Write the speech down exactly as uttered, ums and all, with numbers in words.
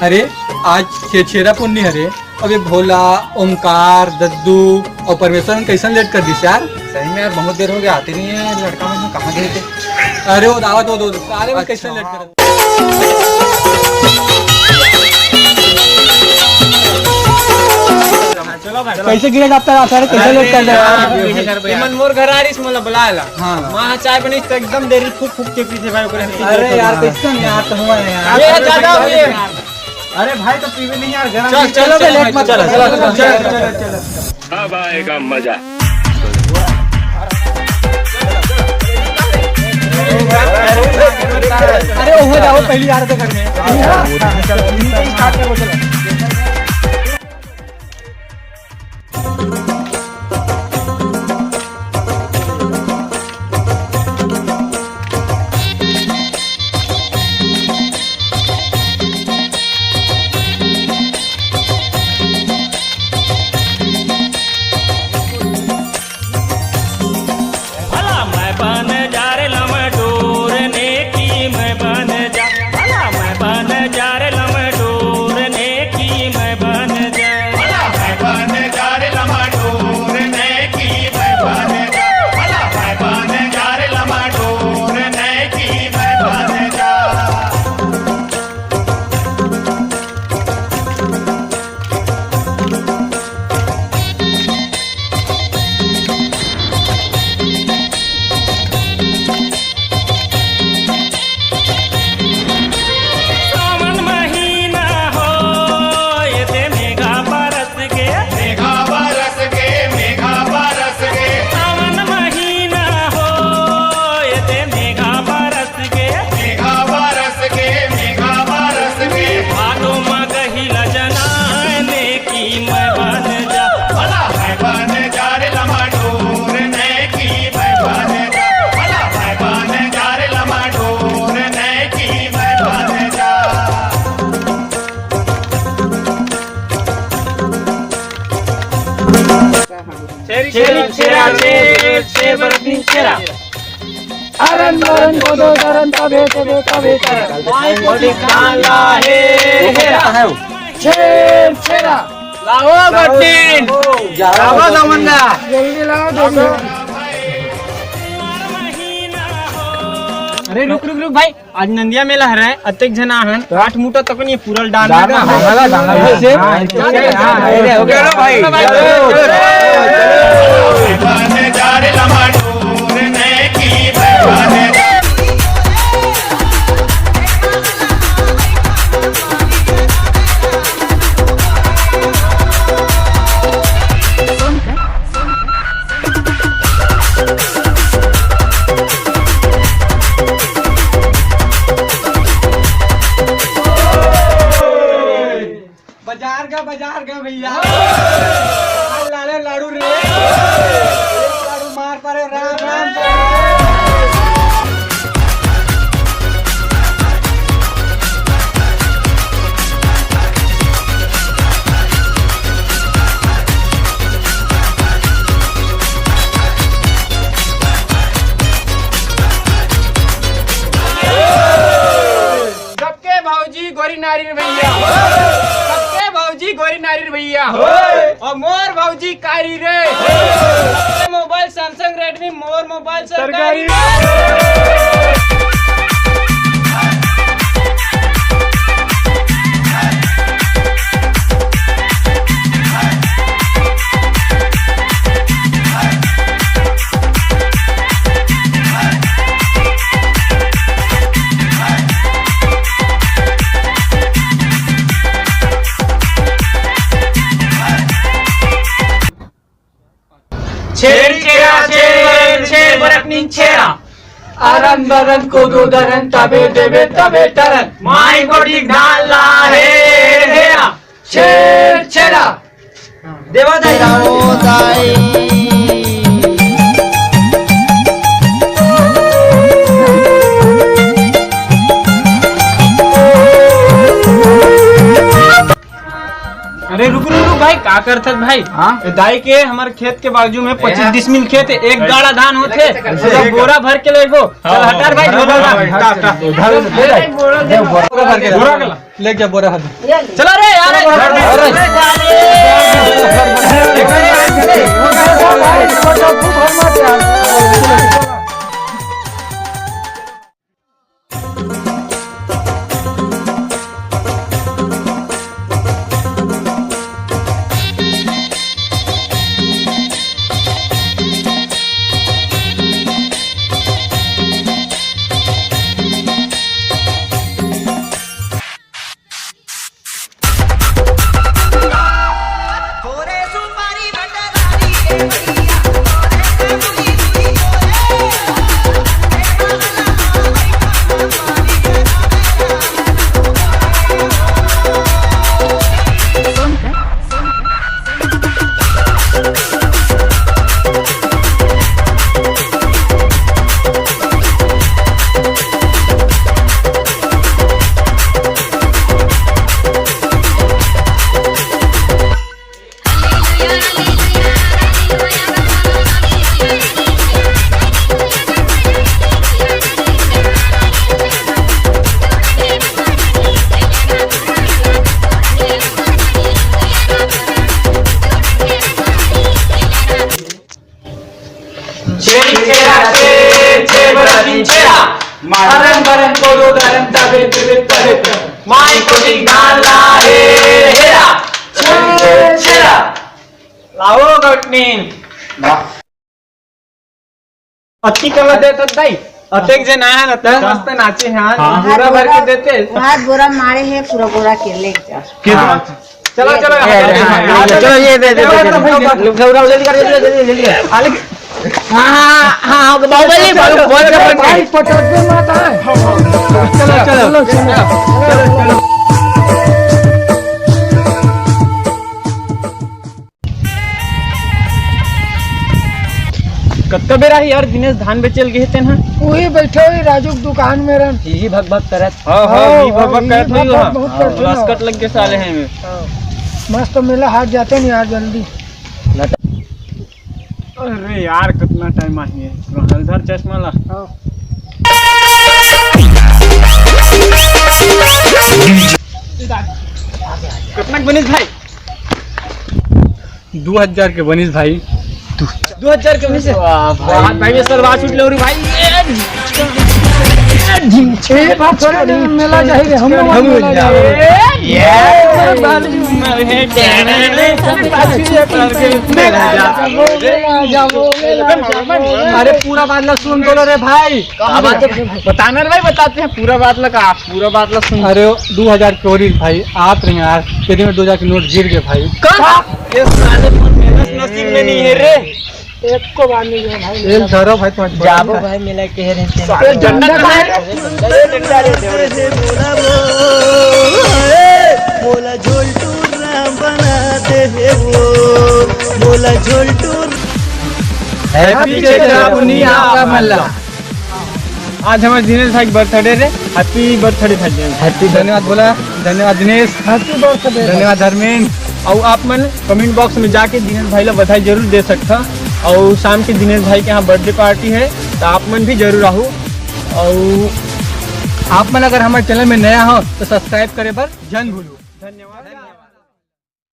अरे, आज छेरछेरा पुन्नी हरे। अबे भोला, ओमकार, दद्दू अउ परमेश्वर मन कइसन लेट कर दिस यार। सही में यार, बहुत देर हो गया, आते नहीं है लड़का मन, कहाँ गए थे? अरे वो दावत, वो दो, साले मन कइसन लेट कर। चलो भाई, चलो। कैसे गिरे जाता है यार, कैसे लेट कर दे यार। इमन मोर घर आ रही, मोला बुला ला। हाँ। माँ चाय बनी तो एकदम देरी फूक फूक के पीछे भाई ओकरे से। अरे यार, कैसे नहीं यार, तो हुआ है यार। ये ज्यादा हुई है। अरे भाई, तो पीवे नहीं यार, गरम चल, नहीं। चल, चलो बे, चलो लेट भाई, मत चलो, करो। चलो, चलो, चलो, चलो, चलो। चलो। अब आएगा मजा। अरे, वो जाओ, पहली यार से करने। हाँ, हाँ, चलो, इनसे ही start करो, चलो। भला मैं बन जा रे लमटोर, नेकी मैं बन जा। भला मैं बन जा रे लमटोर, नेकी मैं बन जा। भला मैं बन जा रे लमटोर, नेकी मैं बन जा। भला मैं बन जा रे लमटोर, नेकी मैं बन जा। सावन महीना हो, ये दे मेघा बरस के। मेघा बरस के, मेघा बरस के। सावन महीना हो, ये दे मेघा बरस के। मेघा बरस के, मेघा बरस के। भादो म गहिला जनाने की मैं बन जा। भला मैं बन जा रे लमटोर, नेकी मैं बन जा। भला मैं बन जा रे लमटोर, नेकी मैं बन जा। छेरी छेरा, छेर छेरा, छेर बरतनी छेरा। अरन बरन को दो दरन तबे तबे तबे तरन। माई को दिखाला हे हेरा। छेर छेरा। लाओ बटीन। लाओ दमन दा। जल्दी लाओ, जल्दी। अरे रुक, रुक, रुक भाई, आज नंदिया मेला हरे, अतेक झन आहन, आठ मुठा तक नहीं पूरा डालना डालना, का। डालना, डालना। हाँ, हाँ, हाँ, अरे, हो गया ना भाई। चलो, चलो, चलो। बाजार का, बाजार का भैया। लाले लाडू रे। लाडू मार परे, राम राम। सबके भौजी गोरी नारी रे भैया, सबके भौजी गोरी नारी रे भैया, और मोर भौजी कारी रे। सबके मोबाइल Samsung Redmi, मोर मोबाइल सरकारी। छेरी छेरा, छेर बरन, छेर बरकनी छेरा। अरन बरन कोदो दरन, तबे देबे तबे टरन। माई गोटी धान ला हे हेरा। छेर छेरा। देवा दाई। देवा दाई। अरे रुक, रुक, रुक भाई, का करथस भाई? हाँ? ए दाई के हमर खेत के बाजू में पच्चीस डिसमिल खेत हे, एक गाड़ा धान होथे, ओला बोरा भर के लेगो। चल हटा रे भाई, झोला ला। हटा, हटा। उधर, उधर, उधर। भर के बोरा ला। ले जा बोरा हर। चलो रे यार। अरे। छेरी छेरा छे, छे बड़ा दिन छेरा। मारन बरन को दो दरन तबे तबे तबे। माई को दिगान ला हे हेरा। छेरी छेरा। लाओ गटनीन। अतकी कला देत हस दाई। अतेक जन आए ना, त मस्त नाचे हैं। हाँ। बोरा भर के देते। हाथ बोरा मारे है, पूरा बोरा के ले जा। के हाँ। चलो, चलो, ए, हाँ, चलो, ये दे, दे, दे, दे। लो, उठाओ, उठाओ, जल्दी कर, जल्दी, जल्दी, जल्दी। आले। हाँ, हाँ, हाँ, बाहुबली, बाहुबली, बाहुबली। भाई, पटक दे माता है। चलो, चलो। चलो, चलो। कतका बेरा ही यार दिनेश धान बेचल गे तेन ह? वही बैठे हुई राजू के दुकान में रहन। यही भग भग करत। हाँ, हाँ, हाँ, यही भग भग करत होई। बहुत हाँ, करत रसकट लग के साले हैं में। हाँ। मस्त मेला हाट जाते नहीं यार जल्दी। अरे यार, कितना टाइम आ है। इधर चश्मा ला। हाँ। कितना बनिस भाई? दो हजार के बनिस भाई। दो हजार के बनिस? वाह भाई, मैं सलवार सूट ले रही भाई। ए, बात छोड़, मेला जाए रे, हम लोग हम मेला जाए। ये अरे पूरा बात ला सुन तो लो रे भाई। बताना रे भाई, बताते हैं पूरा बात ला का, पूरा बात ला सुन। अरे दो हजार के ओरिल भाई, आत रहे यार, तेरे में दो हजार के नोट गिर गए भाई। का? ये साले पर मेहनत नसीब में नहीं है रे। एक को बार नहीं गया भाई। एक धरो भाई, तुम्हारे जाबो भाई, मेला के रहे हैं। साले डंडा का है? डंडा रे, डंडा रे। बोला झोलटू राम बना दे वो, बोला झोलटू। Happy चैता पुनिया आपका मल्ला। आज हमारे दिनेश भाई के बर्थडे रे। Happy birthday भाई दिनेश। Happy धन्यवाद बोला, धन्यवाद दिनेश। Happy birthday। धन्यवाद धर्मेंद्र। और आप मन कमेंट बॉक्स में जाके दिनेश भाई ला बधाई जरूर दे सकता। और शाम के दिनेश भाई के यहाँ बर्थडे पार्टी है, तो आप मन भी जरूर आओ। और आप मन अगर हमारे चैनल में नया हो तो सब्सक्राइब करे बर झन भूलो। धन्यवाद।